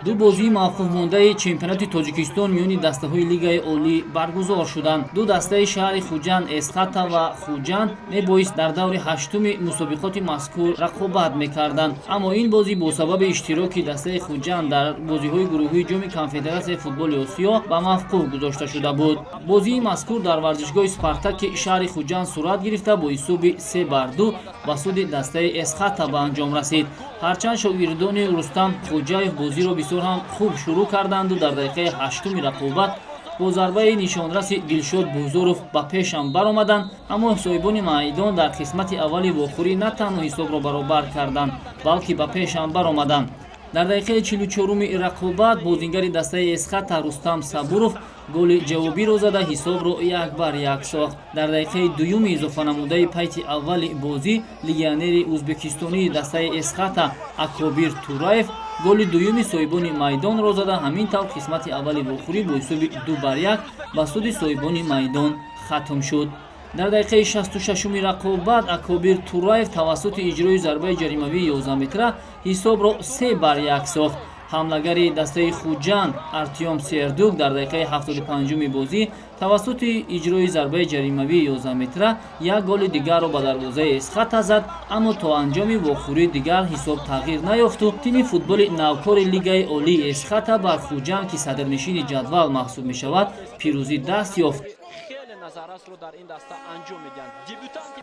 Ду бозии мавқуфмондаи чемпионати Тоҷикистон миёни дастаҳои Лигаи Олӣ баргузор шуданд. Ду дастаи шаҳри Хуҷанд, Эсхата ва Хуҷанд, мебоист дар даври ҳаштуми мусобиқоти мазкур рақобат мекарданд, аммо ин бозӣ бо сабаби иштироки дастаи Хуҷанд дар бозиҳои гурӯҳии Ҷоми Конфедератсияи футболи Осиё ба мавқуф гузошта шуда буд. Бозии мазкур дар варзишгоҳи Спартаки шаҳри Хуҷанд сурат гирифта, бо ҳисоби 3-2 ба суди дастаи Эсхата ба анҷом расид. Ҳарчанд шогирдони Рустам Хоҷаев бозиро бисёр ҳам хуб шурӯъ карданду дар дақиқаи ҳаштуми рақобат бо зарбаи нишонраси Дилшод Бузуров ба пешам баромаданд, аммо соҳибони майдон дар қисмати аввали вохӯрӣ на танҳо ҳисобро баробар карданд, балки ба пешам баромаданд. Дар дақиқаи 44-уми рақобат бозингари дастаи Эсхата Рустам Сабуров голи ҷавобиро зада, ҳисобро 1-1 сохт. Дар дақиқаи дуюми изофанамудаи пайти аввали бозӣ легионери ӯзбекистонии дастаи Эсхата Акобир Тураев голи дуюми соҳибони майдонро зада, ҳамин тавр қисмати аввали вохӯрӣ бо ҳисоби 2-1 ба суди соҳибони майдон хатм шуд. Дар дақиқаи 66-уми рақобат Акобир Тураев тавассути иҷрои зарбаи ҷаримавии 11 метра ҳисобро 3-1 сохт. Ҳамлагари дастаи Хуҷанд Артём Сердюк дар дақиқаи 75-уми бозӣ тавассути иҷрои зарбаи ҷаримавии 11 метра як голи дигарро ба дарвозаи Эсхата зад, аммо то анҷоми вохӯрӣ дигар ҳисоб тағйир наёфту тими футболи навкори Лигаи Олии Эсхата бар Хуҷанд, ки садрнишини ҷадвал маҳсуб мешавад, пирӯзӣ даст ёфт. Назаррасро дар ин даста анҷом медиҳанд дебютанти.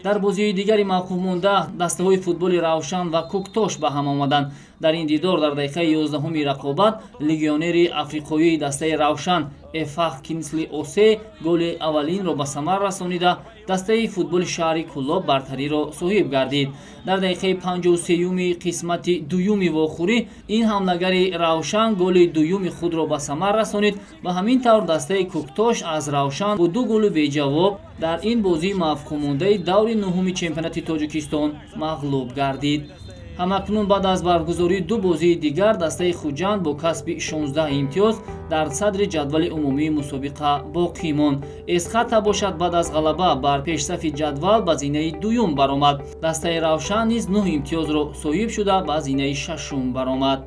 Дар бозии дигари мавқуфмонда дастаҳои футболи Равшан ва Кӯктош ба ҳам омаданд. Дар ин дидор дар дақиқаи 11-уми рақобат легионери африқоии дастаи Равшан Эфах Кинсли Осе голи аввалинро ба самар расонида, дастаи футболи шаҳри Кӯлоб бартариро соҳиб гардид. Дар дақиқаи 53-юми қисмати дуюми вохӯрӣ ин ҳамлагари Равшан голи дуюми худро ба самар расонид ва ҳамин тавр дастаи Кӯктош аз Равшан бо ду голи беҷавоб дар ин бозии мавқуфмондаи даври нуҳуми чемпионати Тоҷикистон мағлуб гардид. Ҳамакнун баъд аз баргузории ду бозии дигар дастаи Хуҷанд бо касби 16 имтиёз дар садри ҷадвали умумии мусобиқа боқӣ монд. Эсхата бошад, баъд аз ғалаба бар пешсафи ҷадвал ба зинаи дуюм баромад. Дастаи Равшан низ 9 имтиёзро соҳиб шуда, ба зинаи шашум баромад.